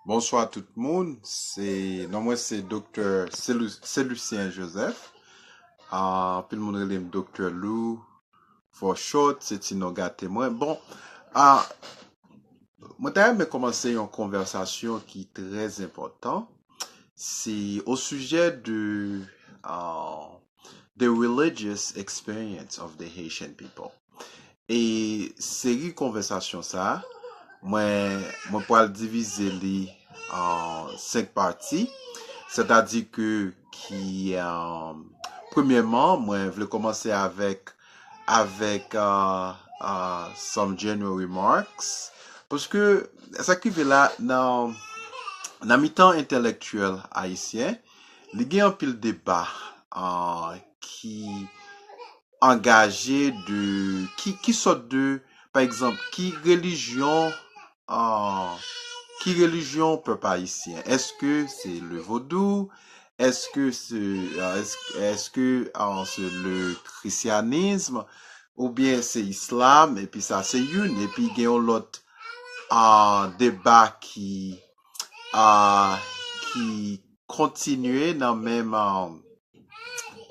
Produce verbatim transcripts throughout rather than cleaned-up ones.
Bonswa tout moun, se non mwen se Doktè Celu- Celucien Joseph. Ah, anpil moun rele m Doktè Lou for short, se ti non gate mwen. Bon, ah, mwen ta renmen kòmanse yon konvèsasyon ki trè enpòtan. Se o sijè de ah, the religious experience of the Haitian people. E seri konvèsasyon sa a, mwen, mwen pral divize li an senk pati. Sètadi ke ki, ah, premyèman, mwen vle kòmanse avèk, avèk ah, ah, some general remarks. Paske sa k rive la nan, nan mitan entèlektyèl ayisyen, li gen anpil deba ah, ki angaje de ki, ki sòt de, pa egzanp, ki relijyon ah, ki relijyon pèp ayisyen? Èske se le vodou? Èske se, ah, èske, èske ah, se le christianisme? Oubyen se islam? Epi sa se youn. Epi gen yon lòt ah, deba ki, ah, ki kontinye nan menm, ah,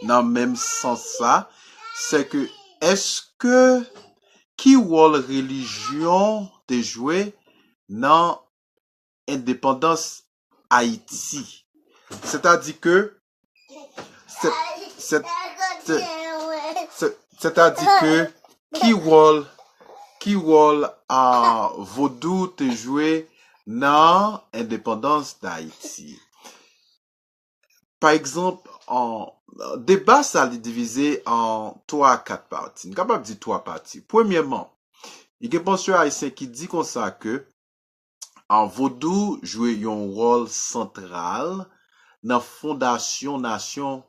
nan menm sans sa, se ke èske ki wòl relijyon te jwe nan endepandans Ayiti? Sètadi ke, sè- sè- sè- sè- sètadi ke ki wòl, ki wòl ah, vodou te jwe nan endepandans Dayiti? Pa egzanp, an, deba sa li divize an twa a kat pati. M kapab di twa pati. Premyèman, li gen pansè ayisyen ki di konsa ke an, vodou jwe yon wòl santral nan fondasyon nasyon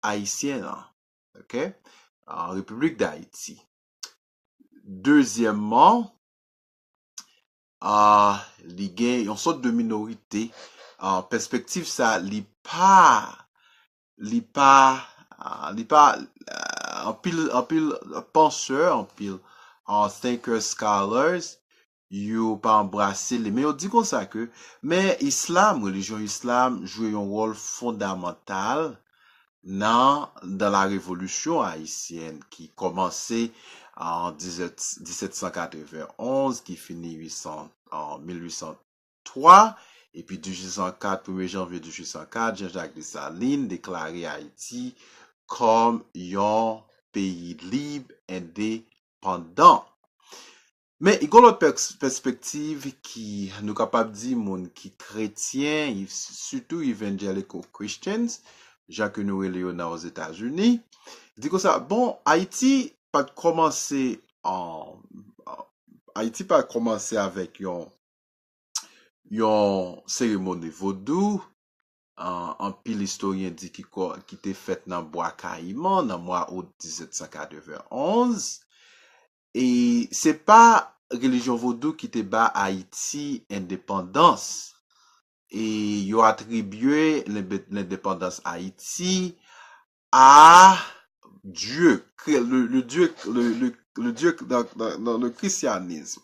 ayisyen an, ok? An Repiblik Dayiti. Dezyèmman, ah, li gen yon sòt de minorite. Ah, pèspektiv sa, li pa, li pa, ah, li pa, ah, anpil, anpil pansè, anpil ah, thinkers, scholars, yo pa anbrase li. Men yo di konsa ke, men islam, relijyon islam, jwe yon wòl fondamantal nan, dans la révolution haïtienne ki kòmanse an disèt san katrevenn onz, ki fini an mil uit san twa, epi dizuit san kat, premye janvye dizuit san kat, Jean-Jacques Dessalines deklare Ayiti kòm yon peyi lib, endepandan. Men, gen lòt pèspektiv ki nou kapab di moun ki kretyen, sitou evangelical Christians, jan ke nou rele yo nan Ozetazini, di konsa, bon, Ayiti pa t kòmanse an, Ayiti pa t kòmanse avèk yon, yon seremoni vodou, an, anpil istoryen di ki, ki te fèt nan Bwa Kayiman, nan mwa out disèt san katrevenn onz. E se pa relijyon vodou ki te ba Ayiti endepandans. E yo atribye lendepandans Ayiti a Dye, le, le Dye, le, le, le Dye dans, dans, dans le christianisme.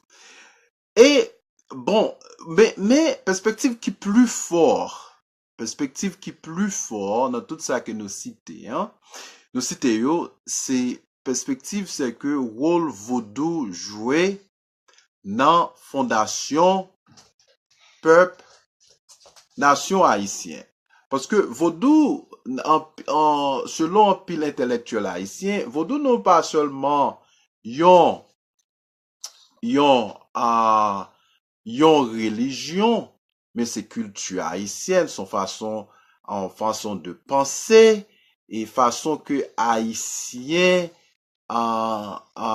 E, bon, men, men pèspektiv ki pli fò, pèspektiv ki pli fò nan tout sa ke nou site, an, nou site yo, se pèspektiv se ke wòl vodou jwe nan fondasyon pèp, nasyon ayisyen. Paske vodou, an, an, selon anpil entèlektyèl ayisyen, vodou non pa sèlman yon, yon, a, yon relijyon, men se kilti ayisyèn, se yon fason, yon fason de panse, e fason ke ayisyen, a, a,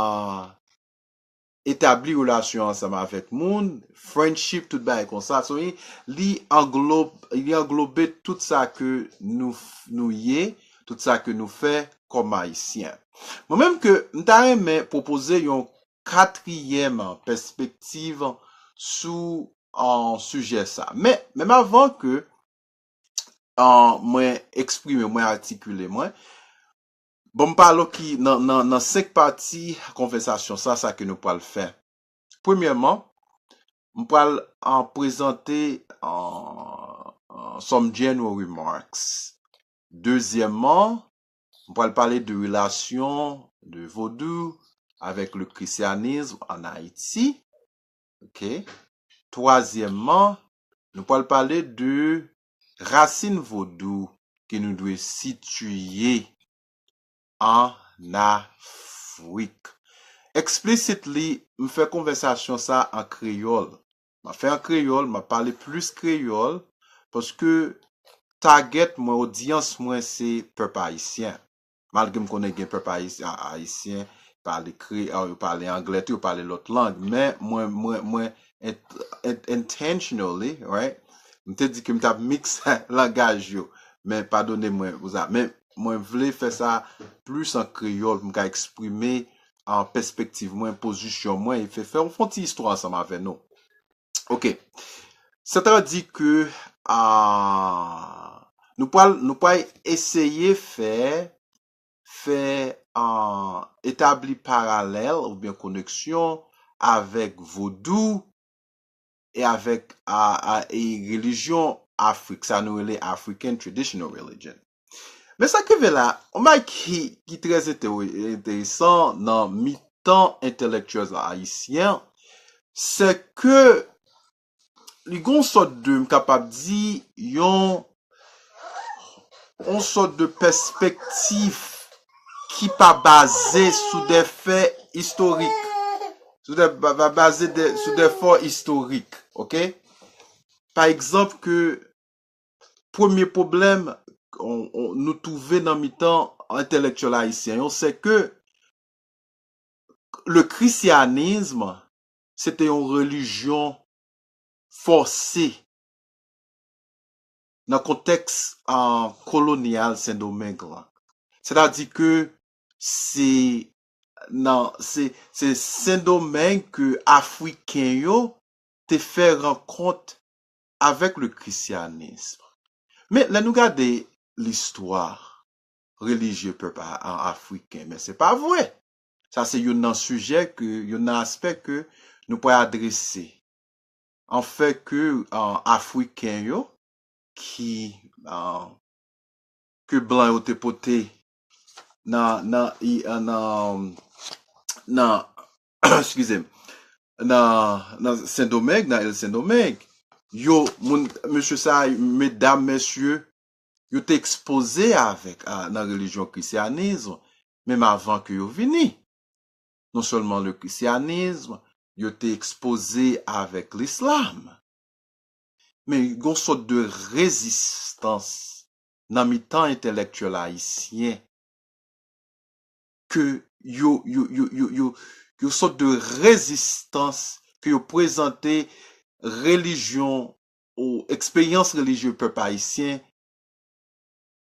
etabli relasyon ansanm avèk moun, friendship, tout bagay konsa. So, li, li anglob, li anglobe tout sa ke nou, nou ye, tout sa ke nou fè kòm ayisyen. Mwen menm ke m ta renmen pwopoze yon katriyèm pèspektiv sou, an, sijè sa. Men, menm avan ke, an, mwen eksprime, mwen atikile mwen, bon, m pale w ki nan, nan, nan senk pati konvèsasyon sa, sa ke nou pral fè. Premyèman, m pral, uh, prezante, uh, uh, some general remarks. Dezyèmman, m pral pale de relasyon de vodou avèk le christianisme en Haïti. Ok. Twazyèmman, nou pral pale de rasin vodou ke nou dwe sitiye an Afrik. Explicitly, m fè konvèsasyon sa an kreyòl. M ap fè an kreyòl, m ap pale plis kreyòl, paske target mwen, odyans mwen, se pèp ayisyen. Malgre m konnen gen pèp ayis-, a-, ayisyen, pale kre-, a, yo pale anglè tou, yo pale lòt lang, men mwen, mwen, mwen, int-, int-, intentionally, right? M te di ke m t ap mix langaj yo, men padone mwen pou sa. Men mwen vle fè sa plis an kreyòl, pou m ka eksprime, a, pèspektiv mwen, pozisyon mwen, e fè, fè, fè yon ti istwa ansanm avè nou. Ok. Sètadi ke, a, nou pral, nou pral eseye fè, fè, a, etabli paralèl oubyen koneksyon avèk vodou e avèk, a, a, e relijyon Afrik, sa nou rele African traditional religion. Men sa k rive la, yon bagay ki, ki trè entere-, enteresan nan mitan entèlektyèl ayisyen, se ke li gon sòt de, m kapab di, yon, yon sòt de pèspektiv ki pa baze sou de fè istorik. Sou de, pa, pa baze de, sou de fè istorik, ok? Pa egzanp, ke premye pwoblèm on, on, nou twouve nan mitan entèlektyèl ayisyen yo, se ke le christianisme, se te yon relijyon fòse nan kontèks, a, kolonyal Sendomeng lan. Sètadi ke se nan, se, se Sendomeng ke Afriken yo te fè rankont avèk le christianisme. Men, lè nou gade listwa relijye pèp a, a, afriken, men se pa vre. Sa se youn nan sijè ke, youn nan aspè ke nou pral adrese. Anfè ke, a, Afriken yo, ki, a, ke blan yo te pote nan, nan, i, a, nan, nan, eskize m, nan, nan Sendomeng, nan il Sendomeng, yo, moun, mesye sa, medam, mesye, yo te ekspoze avèk, a, nan relijyon krisyanis, menm avan ke yo vini. Non sèlman le christianisme, yo te ekspoze avèk lislam. Men gon sòt de rezistans nan mitan entèlektyèl ayisyen ke yo, yo, yo, yo, yo, yo sòt de rezistans ke yo prezante relijyon ou eksperyans relijye pèp ayisyen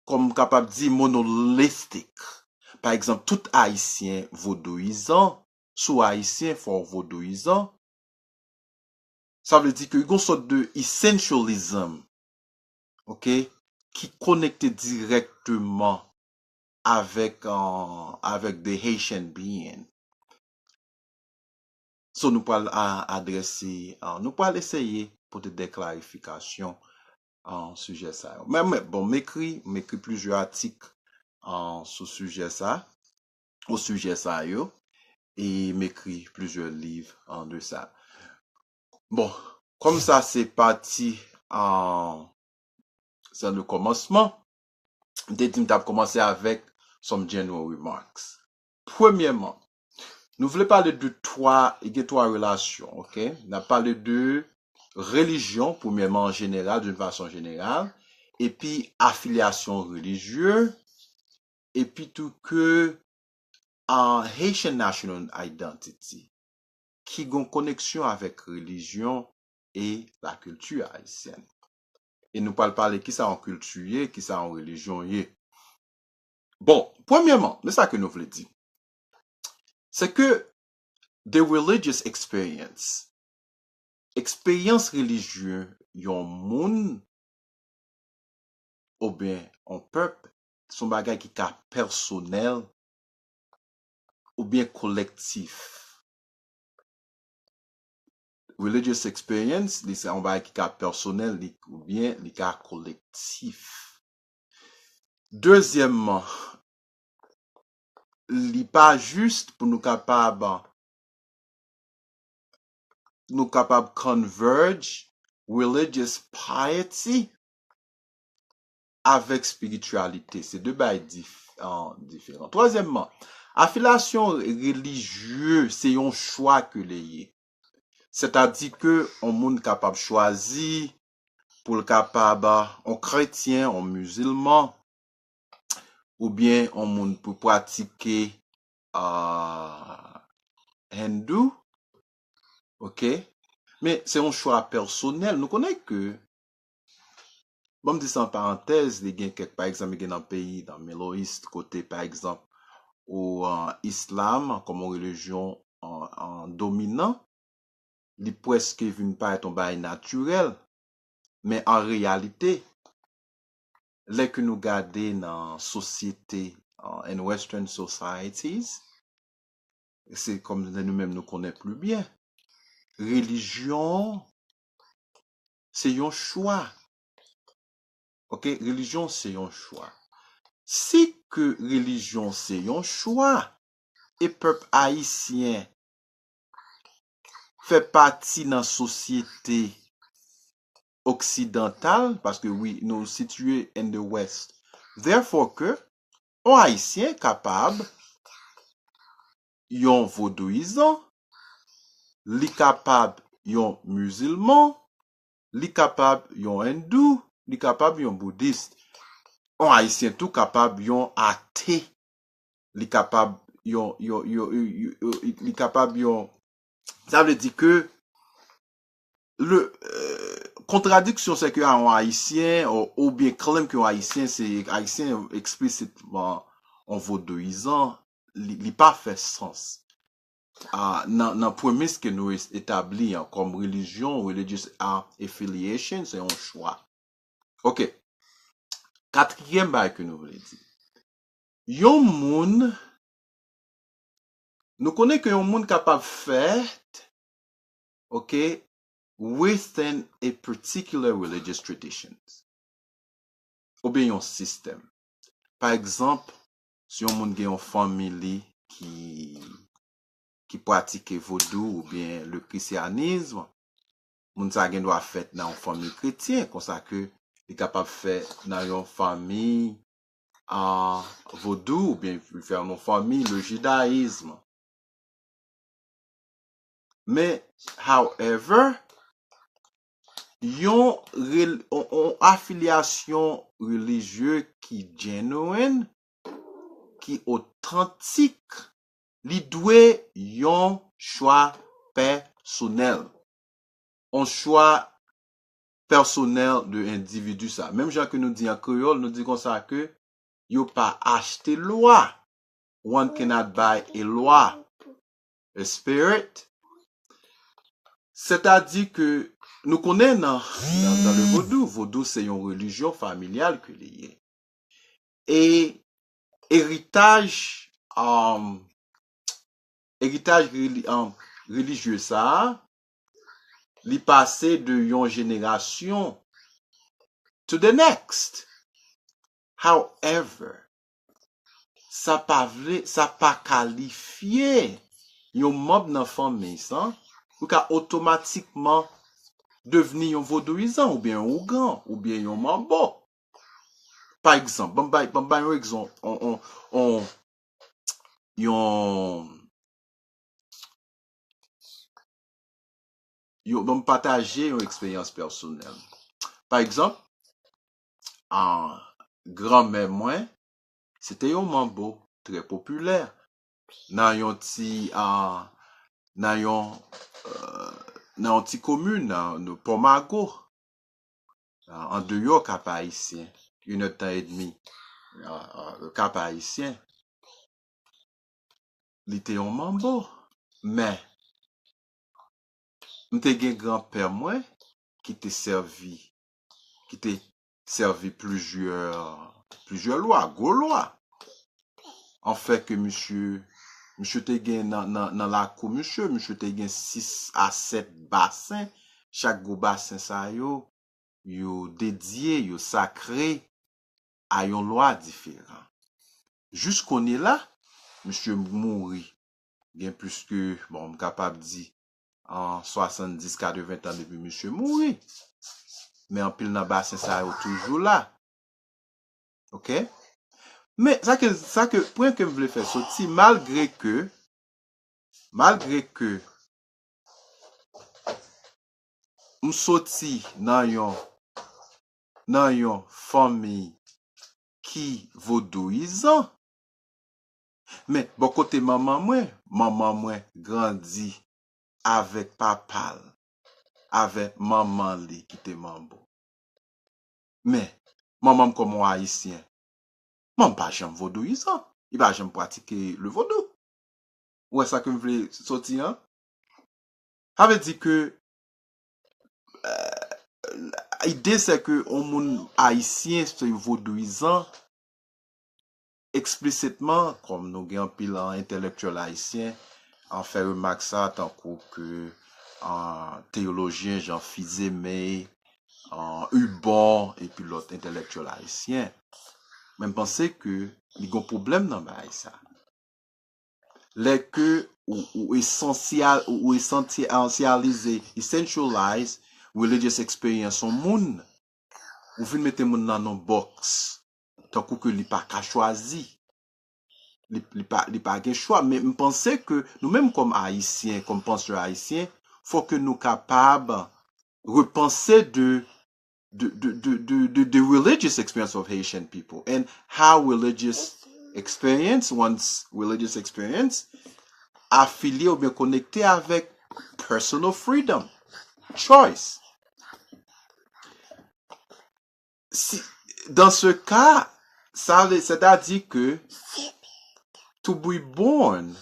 kòm m kapab di, monolithic. Pa egzanp, tout Ayisyen vodouyizan, si w Ayisyen, fò w vodouyizan. Sa vle di ke gon sòt de essentialism, ok, ki konekte dirèkteman avèk, euh, avèk the Haitian being. So, nou pral a-, adrese, a, nou pral eseye pote de klarifikasyon an sijè sa yo. Men, men, bon, m ekri, m ekri plizyè atik, a, sou sijè sa, o sijè sa yo, e m ekri plizyè liv, a, de sa. Bon, kòm sa se pati, a, se le kòmansman, m te di m t ap kòmanse avèk some general remarks. Premyèman, nou vle pale de twa, gen twa relasyon, ok? N ap pale de relijyon, premyèman, an jeneral, d'une façon générale, epi afilyasyon relijye, epi tou ke, a, Haitian national identity, ki gen koneksyon avèk relijyon e lakilti ayisyèn. E nou pral pale kisa yon kilti ye, kisa yon relijyon ye. Bon, premyèman, men sa ke nou vle di, se ke the religious experience, eksperyans relijye yon moun oubyen yon pèp, se yon bagay ki ka pèsonèl oubyen kolektif. religious experience, li se yon bagay ki ka pèsonèl, li, oubyen li ka kolektif. Dezyèmman, li pa jis pou nou kapab, nou kapab converge religious piety avèk spirityalite. Se de bagay dif-, an, diferan. Twazyèmman, afilyasyon relijye se yon chwa ke li ye. Sètadi ke yon moun kapab chwazi pou l kapab, yon kretyen, yon mizilman, oubyen yon moun pou pratike, ah, hindou, oke? Men se yon chwa pèsonèl. Nou konnen ke, ban m di sa an parantèz, li gen kèk, pa egzanp, li gen nan peyi, nan Middle East, kote, pa egzanp, ou, ah, islam, kòm yon relijyon, ah, ah, dominan, li prèske vin parèt yon bagay natirèl, men an reyalite, lè ke nou gade nan sosyete, ah, in Western societies, se kòm nou menm nou konnen pli byen, relijyon se yon chwa. Oke, relijyon se yon chwa. Si ke relijyon se yon chwa, e pèp ayisyen fè pati nan sosyete oksidantal, paske wi, nou sitiye in the West. Therefore ke, yon Ayisyen kapab yon vodouyizan, li kapab yon mizilman, li kapab yon hindou, li kapab yon boudis. Yon Ayisyen tou kapab yon ate, li kapab yon, yon, yon, yon, yon, li kapab yon, sa vle di ke le, euh, kontradiksyon se ke yon Ayisyen, ou, oubyen claim ke yon Ayisyen se Ayisyen eksplisitman yon vodouyizan, li, li pa fè sans. Ah, nan, nan premis ke nou es-, etabli an kòm relijyon, religious, ah, affiliation, se yon chwa. Oke. Katriyèm bagay ke nou vle di. Yon moun, nou konnen ke yon moun kapab fèt, oke, within a particular religious traditions, oubyen yon sistèm. Pa egzanp, si yon moun gen yon fanmi li ki, ki pratike vodou oubyen le christianisme, moun sa gen dwa fèt nan yon fanmi kretyen, konsa ke li kapab fèt nan yon fanmi, ah, vodou, oubyen li fèt nan yon fanmi le judaïsme. Men, however, yon rel-, yon, yon afilyasyon relijye ki genuine, ki otantik, li dwe yon chwa pèsonèl. Yon chwa pèsonèl de endividi sa. Menm jan ke nou di an kreyòl, nou di konsa ke yo pa achte lwa. One cannot buy a law, a spirit. Sètadi ke nou konnen nan, nan, nan le vodou, vodou se yon relijyon familyal ke li ye. E eritaj, um, eritaj reli-, um, relijye sa a, li pase de yon jenerasyon to the next. However, sa pa vle, sa pa kalifye yon manm nan fanmi sa pou ka otomatikman devni yon vodouyizan oubyen yon ougan oubyen yon manbo. Pa egzanp, ban m bay, ban m bay yon egzanp, on, on, on, yon, yon, ban m pataje yon eksperyans pèsonèl. Pa egzanp, ah, granmè mwen, se te yon manbo trè popilè nan yon ti, ah, nan yon, euh, nan yon ti komin, nan, nan Pòmago, ah, andeyò Kap Ayisyen, inèdtan edmi, ah, ah, Kap Ayisyen. Li te yon manbo, men m te gen granpè mwen ki te sèvi, ki te sèvi plizyè, plizyè lwa, gwo lwa. Anfè ke misye Misye te gen nan, nan, nan lakou misye, misye te gen sis a sèt basen. Chak gwo basen sa yo, yo dedye, yo sakre a yon lwa diferan. Jis kounye la, misye mouri. Gen plis ke, bon, m kapab di, an swasanndis, katreven tan depi misye mouri. Men anpil nan basen sa yo toujou la. Oke? Men sa ke, sa ke, pwen ke m vle fè soti, malgre ke, malgre ke m soti nan yon, nan yon fanmi ki vodouyizan, men bò kote manman mwen, manman mwen grandi avèk papa l, avèk manman li ki te manbo. Men, manman m kòm yon Ayisyen, manman m pa janm vodouyizan. Li pa janm pratike le vodou. Ou wè sa ke m vle soti an? Sa vle di ke, euh, ide se ke yon moun ayisyen se vodouyizan, eksplisitman, kòm nou gen anpil, ah, entèlektyèl ayisyen, ah, fè remak sa, tankou ke, ah, teyolojyen jan Fils-Aimé, ah, Hubon, epi lòt entèlektyèl ayisyen. Men m panse ke li gen pwoblèm nan bagay sa. Lè ke ou, ou esansyal, ou, ou esansyalize, essentialize religious experience yon moun, ou vin mete moun nan yon bòks, tankou ke li pa ka chwazi. Li, li pa, li pa gen chwa. Men m panse ke nou menm kòm Ayisyen, kòm pansè ayisyen, fò ke nou kapab repanse de, de, de, de, de, de, de religious experience of Haitian people and how religious experience, one's religious experience, afilye oubyen konekte avèk personal freedom, choice. Si, dans ce cas, sa vle, c'est-à-dire que to be born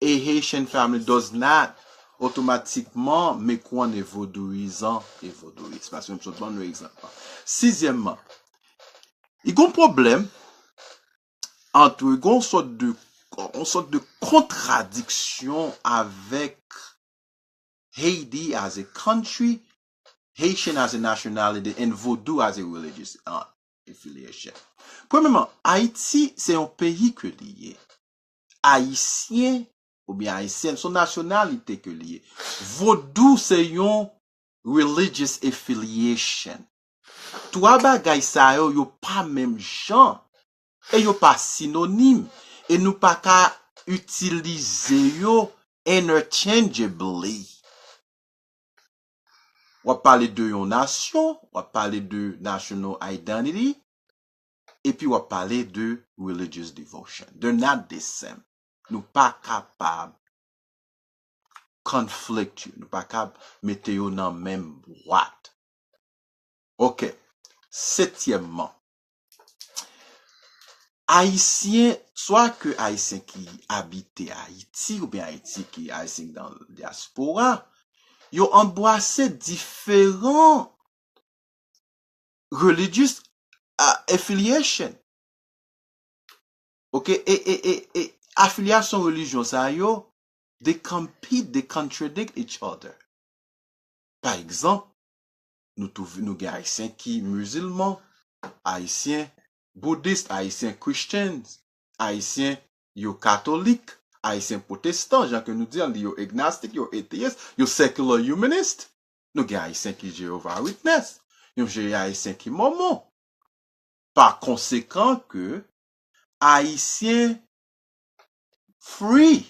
a Haitian family does not automatically make one a vodouyizan, a vodouyis. Paske m sot ban nou egzanp. Sizyèmman, li gen yon pwoblèm ant, li gen yon sòt de, yon sòt de kontradiksyon avèk Haiti as a country, Haitian as a nationality, and Vodou as a religious, uh, affiliation. Premyèman, Ayiti se yon peyi ke li ye. Ayisyen oubyen Ayisyèn, se yon nasyonalite ke li ye. Vodou se yon religious affiliation. Twa bagay sa yo, yo pa menm jan. E yo pa sinonim. E nou pa ka itilize yo interchangeably. W ap pale de yon nasyon, w ap pale de national identity, epi w ap pale de religious devotion. They're not the same. Nou pa kapab conflict yo, nou pa ka mete yo nan menm bwat. Ok. Setyèmman, Ayisyen, swa ke Ayisyen ki abite Ayiti, oubyen Ayiti ki Ayisyen ki nan dyaspora, yo anbrase diferan religious, ah, affiliation. Ok, e, e, e, e afilyasyon relijyon sa yo, they compete, they contradict each other. Pa egzanp, nou twouve, nou gen Ayisyen ki mizilman, Ayisyen boudis, Ayisyen Christians, Ayisyen yo katolik, Ayisyen pwotestan, jan ke nou di an, yo agnostic, yo atheist, yo secular humanist. Nou gen Ayisyen ki Jehovah Witness, nou gen Ayisyen ki Mòmon. Pa konsekan ke Ayisyen free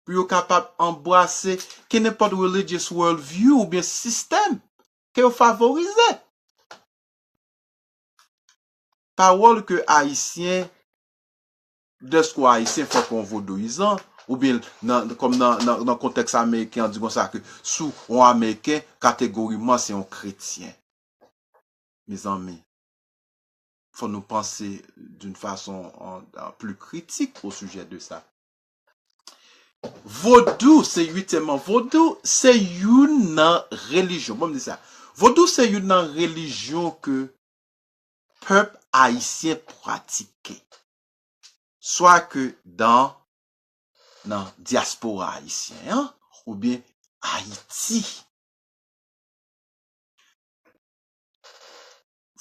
pou yo kapab anbrase kenenpòt religious world view oubyen sistèm ke yo favorize. Pawòl ke Ayisyen, dèske w Ayisyen, fòk w yon vodouyizan, oubyen nan, kòm nan, nan, nan kontèks ameriken an, di konsa ke si w yon Ameriken, kategoriman se yon kretyen. Mezanmi, fò nou panse d'une façon, euh, euh, plus critique au sujet de ça. Vodou, se uityèmman, vodou, se youn nan relijyon. Bon, m di sa. Vodou, se youn nan relijyon ke pèp ayisyen pratike. Swa ke dan nan dyaspora ayisyen an, oubyen Ayiti.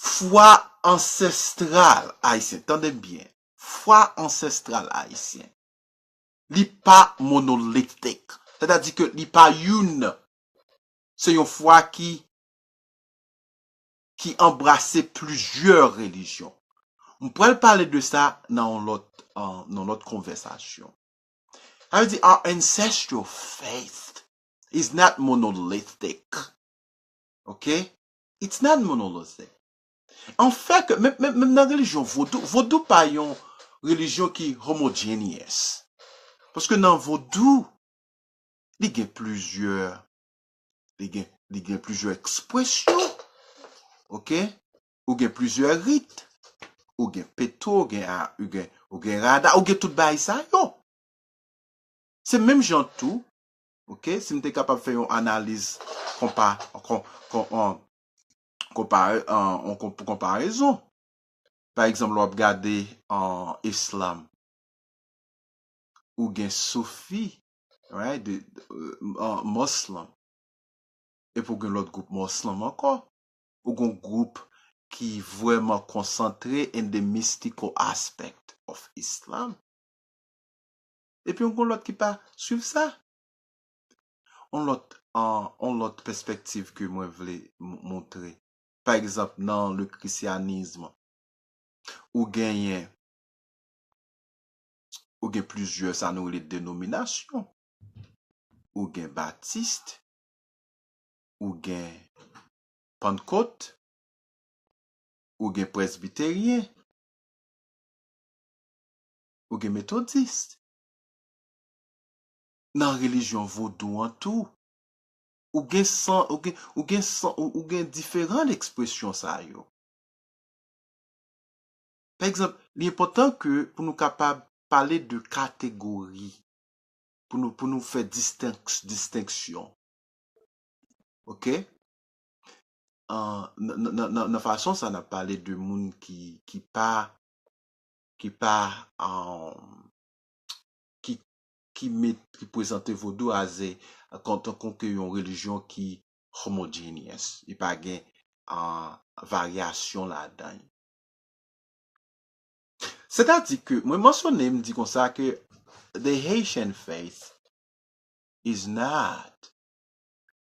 Fwa ansestral ayisyen, tande byen, fwa ansestral ayisyen, li pa monolithic. Sètadi ke li pa youn. Se yon fwa ki, ki anbrase plizyè relijyon. M pral pale de sa nan yon lòt, an, nan lòt konvèsasyon. Sa vle di, our ancestral faith is not monolithic. Ok? It's not monolithic. An fèt, menm, menm, menm nan relijyon vodou, vodou pa yon relijyon ki homogeneous. Paske nan vodou, li gen plizyè, li gen, li gen plizyè ekspresyon. Ok? Ou gen plizyè rit. Ou gen peto, ou gen, a- ou gen, ou gen rada, ou gen tout bagay sa yo. Se menm jan tou, ok, si m te kapab fè yon analiz konpa, kon, kon, an, konpare, an, an, kon- pou konparezon. Pa egzanp, lè w ap gade an islam, ou gen soufi, right, de, de, an, muslim, epi ou gen lòt gwoup muslim ankò. Ou gen gwoup ki vrèman konsantre in the mystical aspect of Islam. Epi ou gen lòt ki pa swiv sa. On lòt, an, on lòt pèspektiv ke mwen vle m- montre. Pa egzanp, nan le christianisme, ou genyen, ou gen plizyè sa nou rele denominasyon. Ou gen batis, ou gen pannkot, ou gen presbiteryen, ou gen metodis. Nan relijyon vodou an tou, ou gen san, ou gen, ou gen san, ou, ou gen diferan ekspresyon sa yo. Pa egzanp, li enpòtan ke pou nou kapab pale de kategori, pou nou, pou nou fè distenk- distenksyon. Ok? An, nan, nan, nan, nan fason sa n ap pale de moun ki, ki pa, ki pa, an, ki, ki met, ki prezante vodou as a, kon- tankou ke yon relijyon ki homogeneous. Li pa gen, an, varyasyon ladan l. Sètadi ke mwen mansyone, m di konsa ke the Haitian faith is not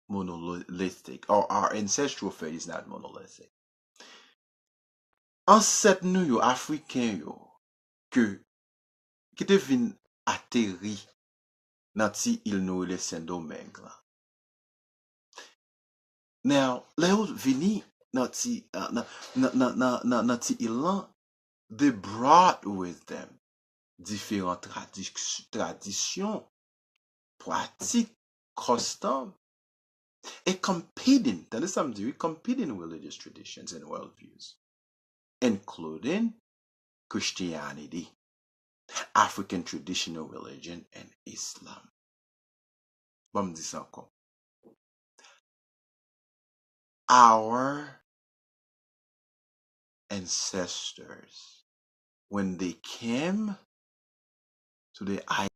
monolithic, or our ancestral faith is not monolithic. Ansèt nou yo, Afriken yo, ke, ki te vin ateri nan ti il nou rele Sendomeng lan. Now, lè yo vini nan ti, uh, nan, nan, nan, nan, nan, nan ti il lan, they brought with them diferan tradis- tradisyon, pratik, kòstom, e competing, tande sa m di wi, competing religious traditions and worldviews, including Christianity, African traditional religion, and Islam. Ban m di sa ankò. Our ancestors, when they came to the